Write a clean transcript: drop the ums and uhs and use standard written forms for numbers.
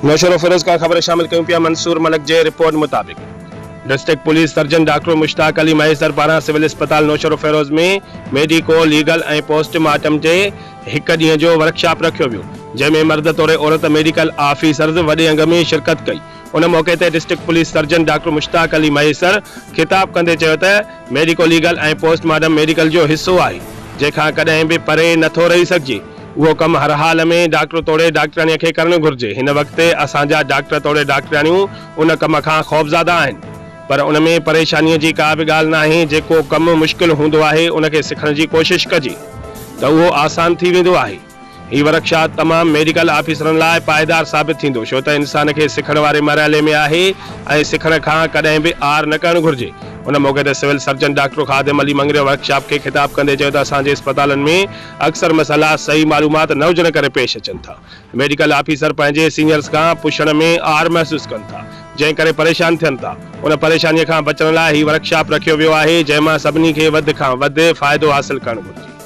نوشهروفيروز کان خبر شامل ڪيون پيا منصور ملڪ جي رپورٽ مطابق district police surgeon doctor Mushtaq Ali Mahesar پاران سول اسپتال Naushahro Feroze ۾ medico legal ۽ post mortem جي هڪ ڏينهن جو ورڪشاپ رکيو ويو جنهن ۾ مرد توڙي عورت ميڊيڪل آفيسرز وڏي انگ ۾ شرڪت ڪئي ان موقعي تي district police surgeon doctor Mushtaq Ali Mahesar خطاب ڪندي چيو ته medico legal ۽ post mortem medical جو حصو آهي جنهن کان ڪڏهن به پري نه ٿو رهي سگهجي اهو ڪم هر حال ۾ ڊاڪٽر توڙي ڊاڪٽرياڻي کي ڪرڻ گهرجي هن وقت اسان جا ڊاڪٽر توڙي ڊاڪٽرياڻيون ان ڪم کان خوفزاده آهن پر ان ۾ پريشانيء جي ڪا به ڳالهه ناهي، جيڪو ڪم مشڪل هوندو آهي ان کي سکڻ جي ڪوشش ڪجي ته اهو آسان ٿي ويندو آهي. هي ورڪشاپ تمام ميڊيڪل آفيسرن لاء پائيدار ثابت ٿيندو ڇو ته انسان کي سکڻ واري مرحلي ۾ آهي ۽ سکڻ کان ڪڏهن به عار نه ڪرڻ گهرجي. ان موقعي تي civil surgeon doctor Khadim Ali Mangrio workshop کي خطاب ڪندي چيو ته اسان جي اسپتالن ۾ اڪثر مسئلا صحيح معلومات نه هجڻ ڪري پيش اچن ٿا. ميڊيڪل آفيسر پنهنجي سينيئرز کان پڇڻ ۾ عار محسوس ڪن ٿا، جنهن ڪري پريشان ٿين ٿا. ان پريشانيء کان بچڻ لاء هي ورڪشاپ رکيو ويو آهي، جنهن مان سڀني کي وڌ کان وڌ فائدو حاصل ڪرڻ گهرجي.